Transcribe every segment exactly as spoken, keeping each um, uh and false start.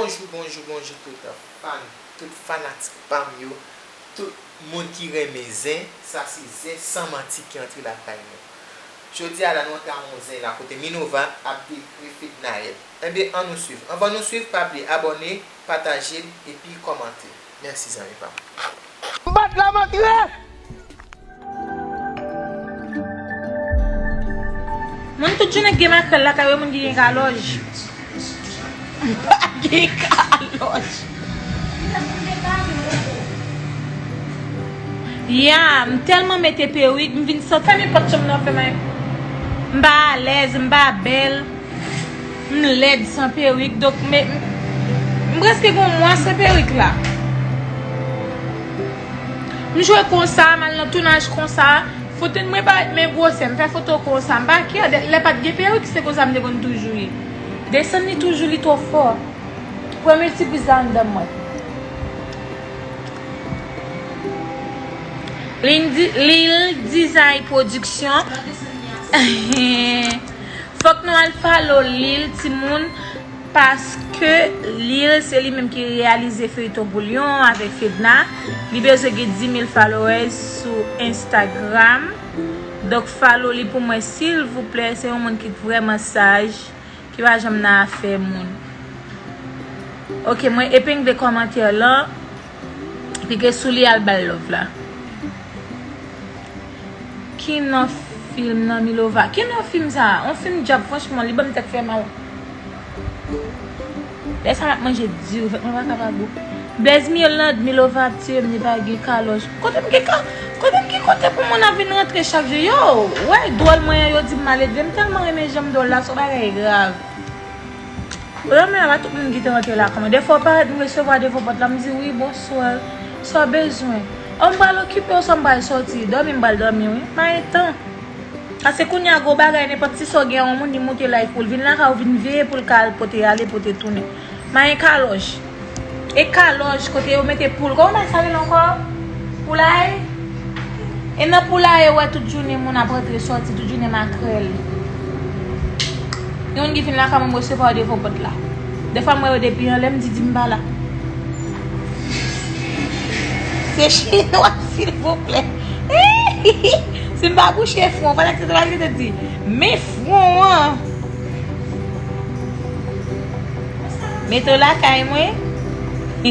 Bonjou, bonjou, bonjou tout fan, tout fanatik pa m yo, tout moun ki renmen zen, sa se zen san manti ki antre lakay nou. Jodi a la nou antre a yon zen la kote Minova ap dekri Fednaelle. Enben, ann nou swiv. Anvan nou swiv, pa bliye abòne, pataje l epi kòmante. Mèsi zanmi pa m. M bat la m antre! Moun tout jounen k gen makrèl lakay yo, moun ki gen kalòj. M pa gen kalòj. Ya, m tèlman mete perik, m vin santi fèmen pòt chanm nan fè m, m pa alèz, m pa bèl. M lèd san perik, donk, men, m, m prèske gen yon mwa san perik la. M jwe konsa, m al nan tounaj konsa. Foto mwen parèt men gwosè, m fè foto konsa. M pa kè, lè pa t gen perik, se konsa m te konn toujou ye. Desann li toujou, li twò fò. Pran miltipriz la anndan mwen. Lil Di-, Lil Design Production. Fòk nou al follow Lil, timoun, paske Lil se li menm ki reyalize feyton Bouyon avèk Fedna. Li bezwen gen dis mil followers sou Instagram. Donk, follow li pou mwen, silvouplè. Se yon moun ki vrèman saj, ki pa janm nan afè moun. Ok, mwen epengle kòmantè lan. Klike sou li, al ba l love la. Ki non fim nan, Milova? Ki non fim sa? On fim djab, franchman, li ban m tèt fè mal. Lè sa m ap manje di, fèt mwen pa ka pa gou. Blaise Mirlande, Milova ap tiye m, li pa gen kalòj. Kote m gen ka-, kote m gen kote pou moun ap vin rantre chak jou? Yo, wè dwòl mwen an, yo di m maledve, m tèlman renmen jan m dwòl la, se yon bagay grav. Premye a, pa tout moun ki te rantre la kanmenm. Defwa w parèt, m resevwa devan pòt la, m di, "Wi, bonswa. Sa w bezwen?" "O, m pral okipe w, sa m pral sòti. Dòmi, m pral dòmi, wi. M pa gen tan." Paske kounye a, gwo bagay, nenpòt ti sa w gen yon moun, li moute live pou l vin lakay ou, vin veye pou l ka al pote ale, pote tounen. M pa gen kalòj. E kalòj, kote yo mete poul. Kòman sa rele ankò? Poulay? E nan poulay, ou wè tout jounen moun ap rantre sòti, tout jounen makrèl. Gen moun ki vin lakay mwen, m resevwa yo devan pòt la. Defwa m wè yo depi anlè, m di, "Di m pa la." Se chinwa, silvouplè. Si m pa bouche fwon, pandan ki se te di, men fwon an. Mete w lakay mwen. M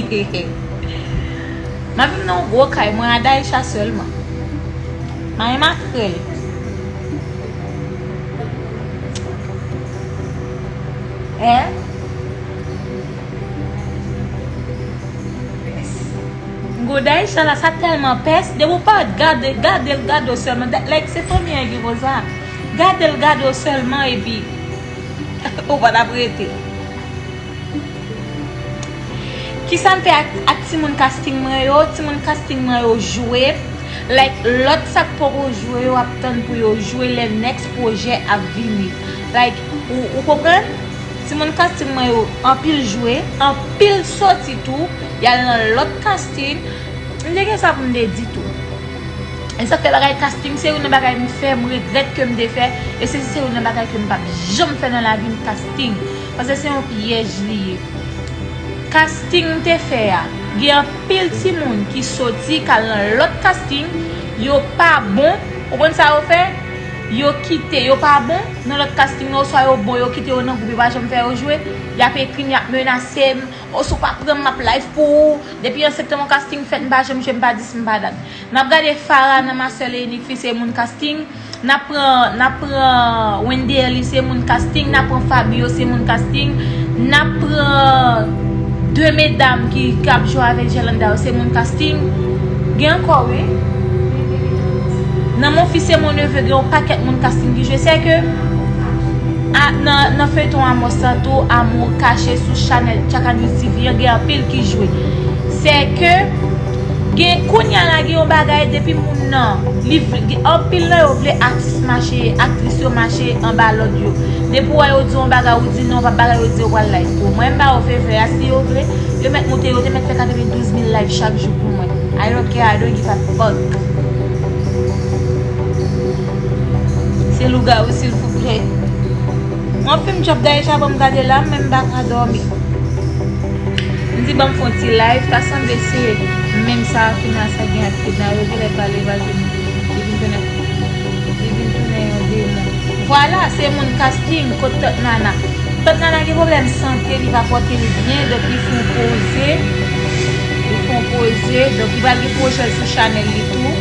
ap viv nan yon gwo kay, mwen a Daïcha sèlman. Mwen makrèl. Hein? Gwo Daïcha la, sa tèlman pès. Depi w pa gade, gade l, gade w sèlman. Like, se fanmi an ki konsa. Gade l, gade w sèlman, epi ou pa t ap rete. Kisa m fè ak, ak timoun casting mwen yo? Timoun casting mwen yo jwe. Like, lòt sa k poko jwe yo ap tann pou yo jwe lè next pwojè ap vini. Like, ou, ou konprann? Timoun casting mwen yo anpil jwe, anpil sòti tou, y al nan lòt casting. M te gen sa pou m te di tou. E sa k fè bagay casting se youn nan bagay m fè, m regrèt ke m te fè, e se, se youn nan bagay ke m p ap janm fè nan lavi m, casting. Paske se yon pyèj li ye. Casting m te fè a, gen anpil timoun ki soti k al nan lòt casting, yo pa bon, ou konn sa yo fè? Yo kite, yo pa bon nan lòt casting nan, oswa yo bon, yo kite yo nan gwoup, yo pa janm fè yo jwe, y ap ekri m, y ap menase m, o si w pa pran m, m ap live pou ou, depi an septanm yon casting fèt, m pa janm jwe, m pa dis, m pa dat. N ap gade Farah nan Ma Sœur Lenifi, se moun casting. N ap pran, n ap pran Wenderly, se moun casting. N ap pran Fabio, se moun casting. N ap pran de medam ki, k ap jwe avèk Gerlanda yo, se moun casting. Gen ankò, wi. Nan Mon Fils et Mon Neveu, gen yon pakèt moun casting ki jwe. Se ke, a, nan, nan feyton Amos sa tou, Amour Caché sou chanèl Tchaka News T V an, gen anpil ki jwe. Se ke, gen, kounye a la, gen yon bagay, depi moun nan, li vle, gen, anpil nan yo vle atis mache, aktris yo mache anba lòd yo. Depi w wè yo di yon bagay, ou di non, pa bagay yo di yo pral live pou ou. Mwen, m ba yo favè a, si yo vle, yo mèt moute, yo te mèt fè katrevendouz mil live chak jou pou mwen. I don't care, I don't give a fuck. Se lougawou, silvouplè. Yon fim djab Daïcha ban m gade la, men m pa ka dòmi. Li ban m fè yon ti live, ta sanble se menm sa Fina sa gen ak Fedna yo, genlè pale pa vin, li vin tounen, li vin tounen yon demon. Vwala, se moun casting, kot Tant Nana. Tant Nana gen pwoblèm sante, li pa pòte l byen, donk li fè yon poze, li fè yon poze, donk li pral gen pwojè l sou chanèl li tou.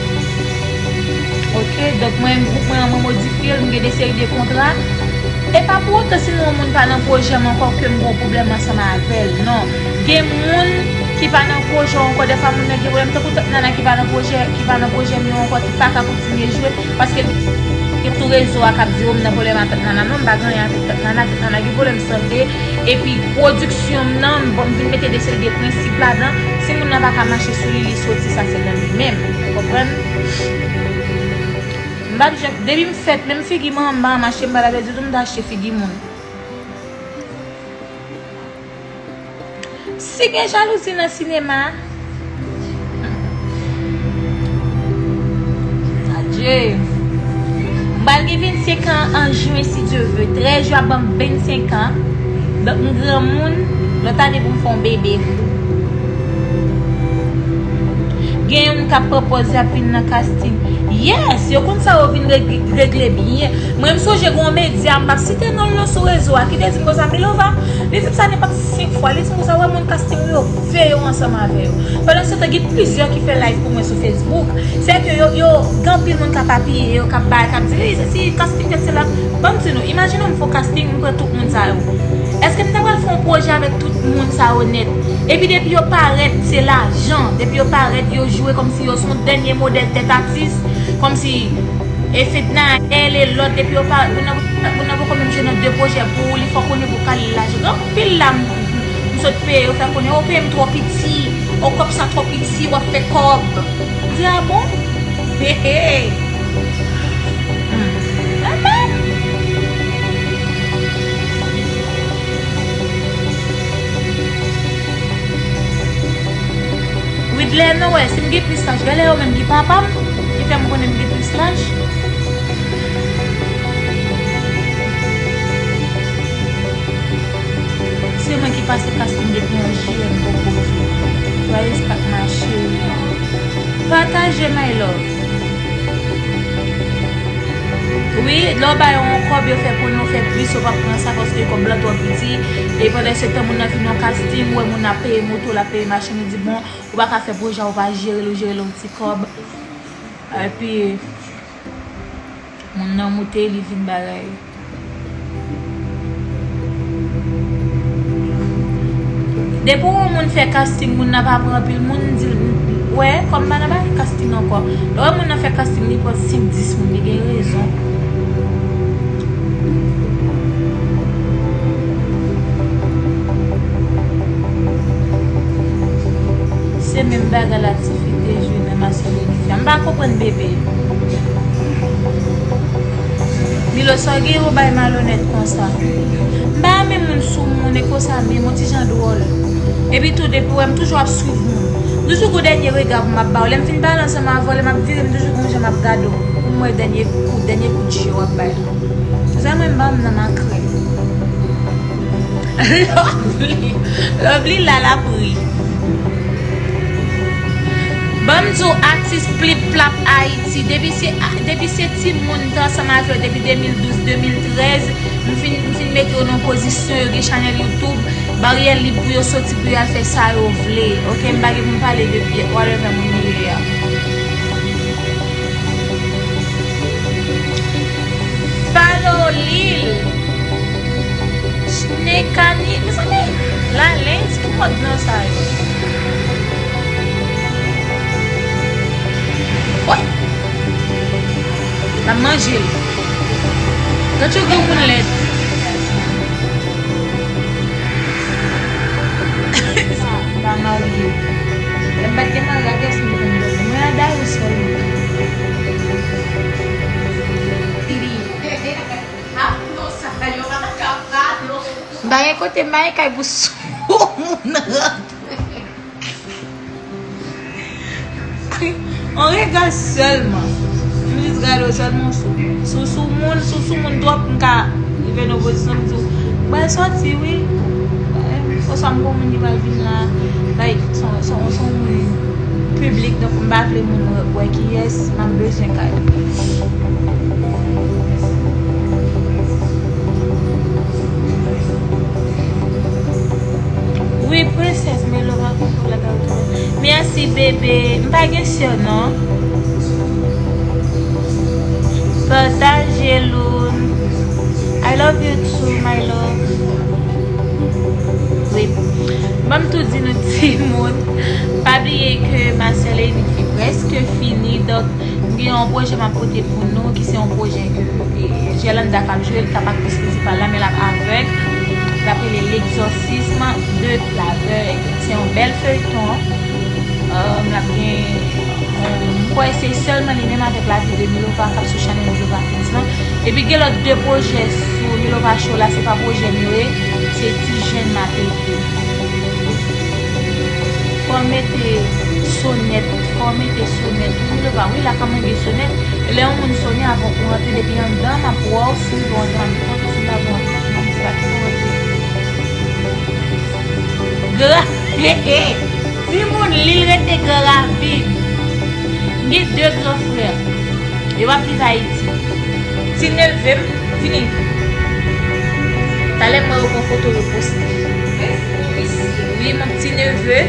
Ok, donk mwen menm gwoup mwen an, mwen modifye l, m gen de seri de kontra. E pa pou otan si m wè yon moun pa nan pwojè m ankò ke m gen yon pwoblèm ansanm avè l, non. Gen moun ki pa nan pwojè w ankò, dèfwa moun nan gen pwoblèm, tankou Tant Nana ki pa nan pwojè, ki pa nan pwojè m yo ankò, ki pa ka kontinye jwe, paske gen sou rezo a k ap di, o, m nan pwoblèm ak Tant Nana, non, m pa gen anyen avèk Tant Nana, Tant Nana gen pwoblèm sante, epi pwodiksyon m nan, m, bon, m vin mete de seri de prensip ladan, si moun nan pa ka mache sou li, li soti, sa se nan li menm, ou konprann? M p ap janm, depi m fèt, menm figi manman m pa mache, m pa t ap di tou m t achte figi moun. Si gen jalouzi nan sinema, adje. M pral gen vennsenk an an jen, si Dye ve. Trèz jen ap ban m vennsenk an. Donk, m granmoun, lòt ane pou m fè yon bebe. Gen moun k ap pran pòz y ap vin nan casting. Yes, yo konn sa yo vin regle, regle byen. Mwen, m sonje gen yon medya, m p ap site non l non sou rezo a, ki te di m konsa, Milova, li di m sa nenpòt senk fwa, li di m konsa, wè moun casting yo, yo veye yo ansanm avè yo. Pandansetan, gen plizyè ki fè live pou mwen sou Facebook. Se ke yo, yo, gen anpil moun k ap apiye yo, k ap bay, k ap di, wi, sesi, casting, tèt, sela. Ban m di nou, imajine w m fè yon casting, m pran tout moun sa yo. Èske m ta pral fè yon pwojè avèk tout moun sa yo nèt? Epi depi yo parèt, se lajan. Depi yo parèt, yo jwe kòmsi yo se yon dènye modèl tèt atis, kòmsi e Fednaelle e lòt, depi yo pa, moun nan, moun nan poko menm jwe nan de pwojè pou ou, li fè w konnen pou Khalil lajan. Gen anpil la m, m, m sot peye, yo fè konnen, o, peye m twò piti, o, kòb sa twò piti, w ap fè kòb. M di, a bon? He, he. Hmm. Amen. Widlè, nou wè, si m gen plis laj, genlè yo menm ki papa m, ki fè m konnen m gen plis laj. Se mwen ki pase casting depi an jiyè, m poko jwe. Joyeux Pâques, ma chérie. Pataje, my love. Wi, lè w ba yo yon kòb, yo fè konnen w fè plis, yo p ap pran sa paske kòb lan twò piti. E pandan se tan, moun nan vin nan casting, ou wè moun nan ap peye moto, l ap peye machin, li di, bon, ou pa ka fè pwojè a, ou pa jere l, ou jere l yon ti kòb. Epi, moun nan moute, li vin bagay. Depi yon moun fè casting, moun nan pa pran anpil moun, di l, wè, kòm m pa nan bagay casting ankò. Lè w wè moun nan fè casting, li pran senk, dis moun, li gen rezon. Se menm bagay la, tifi te jwe nan Master Lady Fia. M pa konprann bebe. Milo, sa w gen yon bay malonèt konsa? M pa renmen moun sou moun, e konsa menm, yon ti jan dwòl. Epi tou, depi w wè m toujou ap swiv moun. M toujou gon dènye rega pou m ap ba w. Lè m fin pale ansanm avè w, lè m ap vire, m toujou gon jan m ap gade w. Pou m wè dènye kou, dènye kout je w ap bay la. Zè mwen m pa m nan makrèl. Lovely, Lovely la l ap ri. Ban m di w, atis Plip Plap Ayiti, depi se, depi se timoun m te ansanm avè yo depi de mil douz, de mil trèz, m fin, m fin mete yo nan pozisyon, yo gen chanèl YouTube, baryè lib pou yo soti, pou yo al fè sa yo vle. Ok, m pa gen pou m pale de whatever moun yo ye a. Follow Lil. Snekani. Mezanmi, Lalens, ki mòd non sa yo? Woy! N ap manje l. Gad yon granmoun lèd. M pa marye. Lè m pa t gen mari, a kiyès m te konn dòmi? Mwen a Dayou sèlman. M pa gen kote m pa gen kay pou sou moun rantre. On rega sèlman. M jis gade w sèlman sou, sou, sou moun, sou, sou moun twòp, m ka rive nan pozisyon m di w, mwen sòti wi. Mwen, o Swa m gon moun ki pral vin la, like, son, son, son moun piblik, donk m pa vle moun wè, wè kiyès, m ap bezwen kay. Wi, prensès, men lè w pa konprann la ka retounen. Mèsi, bebe. M pa gen sè, non. Pataje, Loun. I love you too, my love. Wi. Ban m tou di nou, timoun, pa bliye ke Master Lady ki prèske fini, donk, m gen yon pwojè m ap pote pou nou, ki se yon pwojè ke, e, Gerlanda k ap jwe, l k ap aktris prensipal la, men l ap avèg. L ap rele L'exorcisme de l'aveugle. Se yon bèl feyton. Euh, l ap gen, euh, m kwè se sèlman li menm avèk lavi de Milova k ap sou chanèl Milova Kids lan. Epi gen lòt de pwojè sou Milova Show la, se pa pwojè m yo ye, se Ti Jèn m ap ede. Fò w mete sonèt, fò w mete sonèt. Wi, Milova, wi, lakay mwen gen sonèt. Lè yon moun sonnen avan pou rantre, depi anndan, m ap wè w, si m vle w antre, m ap pran, si m pa vle w antre, m ap di pa ki pou rantre. Gra-, timoun, li rete Gran Ravin. M gen de gran frè. Yo ap viv Ayiti. Ti neve m, vini. Talè m wè yo pran foto yo poste. Wi, mon ti neve.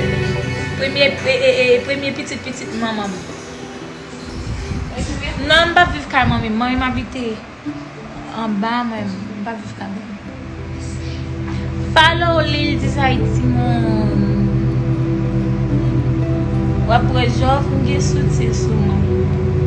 Premye, e, e, e, premye pitit pitit manman m. Non, m p ap viv kay manmi m. Manmi m abite anba, mwen, m p ap viv kay manmi m. Follow Lil Desire, timoun. W ap wè Jòf, m gen soutyen sou mwen.